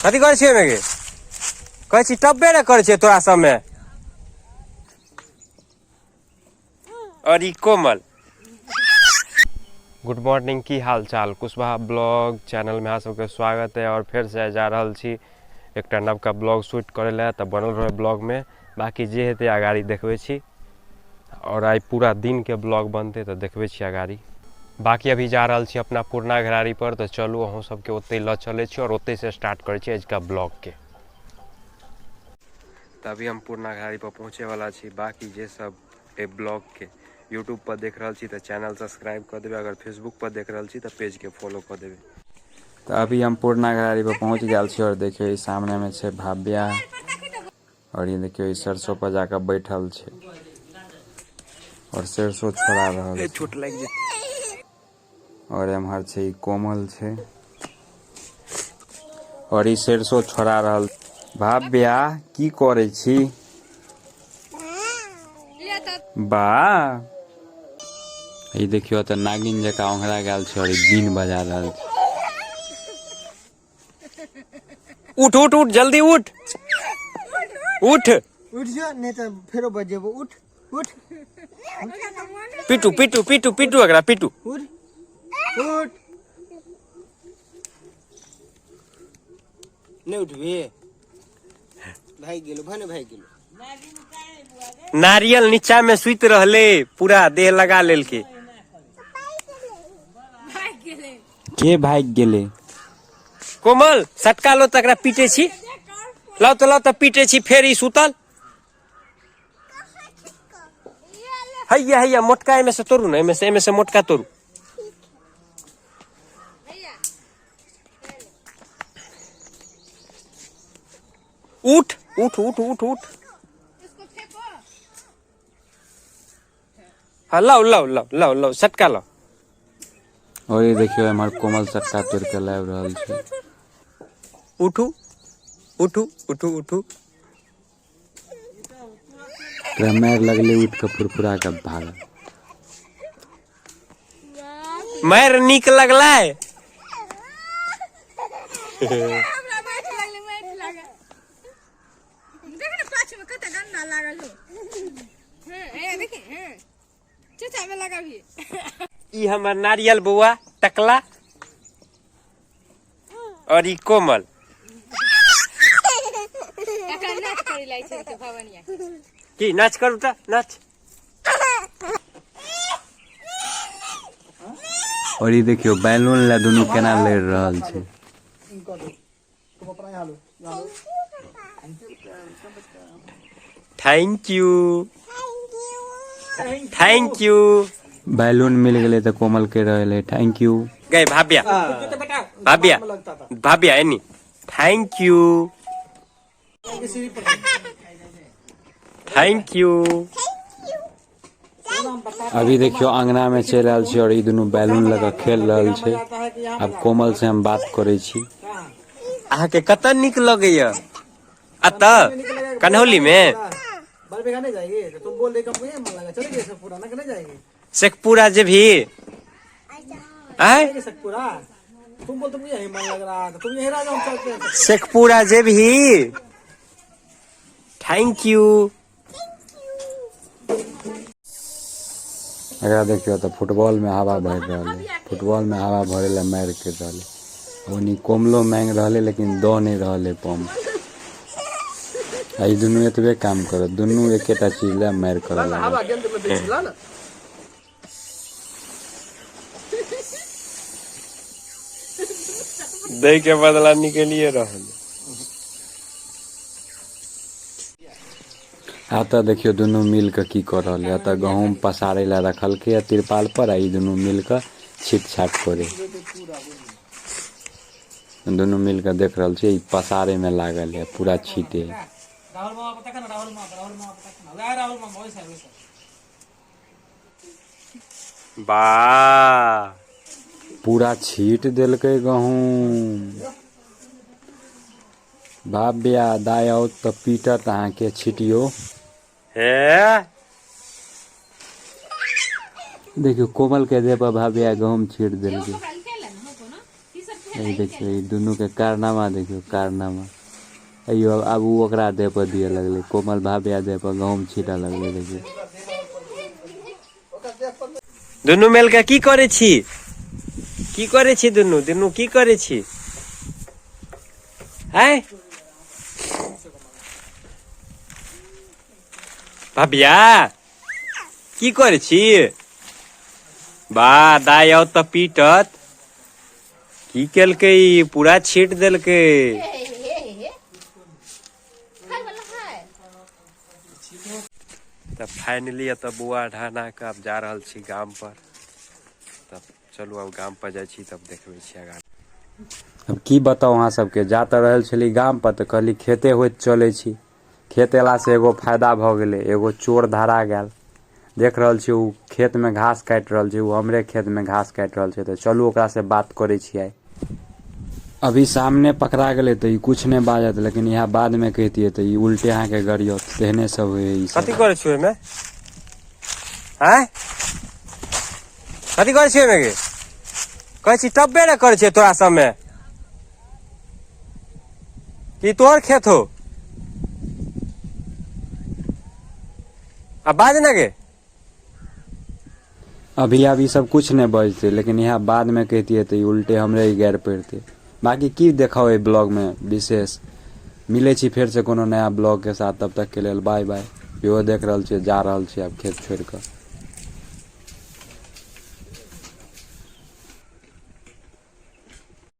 कथी करै छियै ओहिमे गे? कहै छी टब्बे ने करै छियै तोरा सबमे। और ई कोमल। गुड मॉर्निंग, की हाल चाल? कुशवाहा ब्लॉग चैनल में अहाँ सबके स्वागत है। और फेर से जा रहल छी एकटा नवका ब्लॉग शूट करे ला, तऽ बनल रहे ब्लॉग में। बाकी जे हेतै अगाड़ी देखबै छी। और आइ पूरा दिन के ब्लॉग बनतै तऽ देखबै छी अगाड़ी। बाकी अभी जा रहल छी अपना पुरना घरारी पर, तऽ चलू अहूँ सबके ओतहि लऽ चलै छी और ओतहि से स्टार्ट करै छी आजुका ब्लॉग के। तऽ अभी हम पुरना घरारी पर पहुँचे वाला छी। बाकी जे सब एहि ब्लॉग के यूट्यूब पर देख रहल छी तऽ चैनल सब्सक्राइब कऽ देबै, अगर फेसबुक पर देख रहल छी तऽ पेज के फॉलो कऽ देबै। तऽ अभी हम पुरना घरारी पर पहुँच गेल छी और देखियौ ई सामने में छै भाव्या और ये देखियौ ई सरसों पर जाकर बैठल छै और सरसों छोड़ा रहल छै। चोट लागि जेतै। और एम्हर छै ई कोमल छै और ई सरसों छोड़ा रहल। भाव्या की करै छी? बा ई देखियौ तऽ नागिन जकाँ ओंघरा गेल छै और ई बीन बजा रहल छै। उठ उठ उठ जल्दी उठ उठ उठ जो, नहीं तो फेरो बजेबो। उठ उठ। पीटू पीटू पीटू पीटू एकरा पीटू। उठ उठ। नहीं उठबी? भाग गेलो भने भाग गेलो। नारियल नीचा में सुति रहले, पूरा देह लगा लेलके। के भागि गेलै? कोमल सटका लो तकरा पीटे छी। लाओ तो लाओ तो पीटे छी। फेर ई सुतल। हैया हैया मोटका एमे से तोड़ू ना, एमे से मोटका तोड़ू। उठ उठ उठ उठ उठ। हाँ लाओ लाओ लाओ लाओ लाओ सटका लाओ। और ये देखियो एम्हर कोमल सटका तोड़ के लाबि रहल छै। उठू उठू उठू उठू। तोरा मारि लगले उठ के फुरफुरा के भागल। मारि नीक लगलै? हमरा मारि लगलै, मारि लागल। देख ने पाछू में कते गंदा लागल हो। हँ, ए देखी, हँ। चचा में लगाबी। ई हमर नारियल बौआ टकला और ई कोमल। एकरा नाच करै लागि छै के भवनिया। की नाच करू तऽ नाच। और ई देखियो बैलून ला दुनू केना लड़ि रहल छै। Thank you thank you. Balloon मिल गेलै तऽ कोमल के रहले thank you. गए भाव्या भाव्या भाव्या एनी thank you thank you. अभी देखियो अंगना में चलि आयल छी और ई दुनू बैलून लऽ कऽ खेल रहल छै। आब कोमल से हम बात करै छी। अहाँके कतऽ नीक लगैया? अतऽ कन्हौली में? शेखपुरा जे भी आय? शेखपुरा जे भी। Thank you. एकरा देखियो तऽ फुटबॉल में हवा भरि रहल है। फुटबॉल में हवा भरे ला मारि कर रहल है। ओनी कोमलो मांगि रहल है लेकिन दऽ नहि रहल है पंप। आ ई दुनू एतबे काम करत, दुनू एकेटा चीज ला मारि करऽ लागत। दै के बदला निकलिए रहल। आ तऽ देखियो दुनू मिल कऽ की कऽ रहल है। एतऽ गहूँम पसारै ला रखलकै है तिरपाल पर आ ई दुनू मिल कऽ छीट छाट करे। दुनू मिल कऽ देख रहल छियै ई पसारे में लागल है पूरा छीटे। बा पूरा छीट देलकै गहूँम। भाव्या दाय आओत तऽ पीटत अहाँके छिटियो। हे देखियो कोमल के देह पर भाव्या गहूँम छीट देलकै। ई देखियौ, ई दुनूके कारनामा देखियौ, कारनामा। अइयो आब ओ ओकरा देह पर दिअ लगलै, कोमल भाभीया देह पर गहूँम छीटऽ लगलै। देखियौ, दुनू मिल के की करै छी? की करै छी दुनू? दुनू की करै छी? आँय भबिया, की करै छी? बा दाइ आओत तऽ पीटत। की केलकै? ई पूरा छीट देलकै। तऽ फाइनली एतऽ बौआ ढाना कऽ आब जा रहल छी गाम पर। तब चलू, आब गाम पर जाइ छी, तब देखबै छी आगाँ। अब की बताउ अहाँ सबके, जा तऽ रहल छली गाम पर तऽ कहली खेते होइत चलै छी। खेत अयलासँ एगो फायदा भऽ गेलै, एगो चोर धरा गेल। देख रहल छी, ओ खेतमे घास काटि रहल छै। ओ हमरे खेतमे घास काटि रहल छै, तऽ चलू ओकरासँ बात करै छियै। अभी सामने पकड़ा गेलै तऽ ई कुछ नहि बाजत, लेकिन इएह बादमे कहितियै तऽ ई उल्टे अहाँके गरियत। तेहने सब होइ है ई सब। कथी करै छी ओहिमे? आँय, कथी करै छी ओहिमे गे? कहै छी टब्बे ने करै छियै तोरा सबमे की तोहर खेत हो? आ बाज ना गे। अभी आब ई सब कुछ नहि बजतै, लेकिन इएह बादमे कहितियै तऽ ई उल्टे हमरे ही गारि पड़ितै। बाँकी की देखाउ एहि ब्लॉगमे विशेष? मिलै छी फेरसँ कोनो नया ब्लॉगके साथ, तब तकके लेल बाय बाय। इहो देख रहल छियै, जा रहल छियै आब खेत छोड़ि कऽ।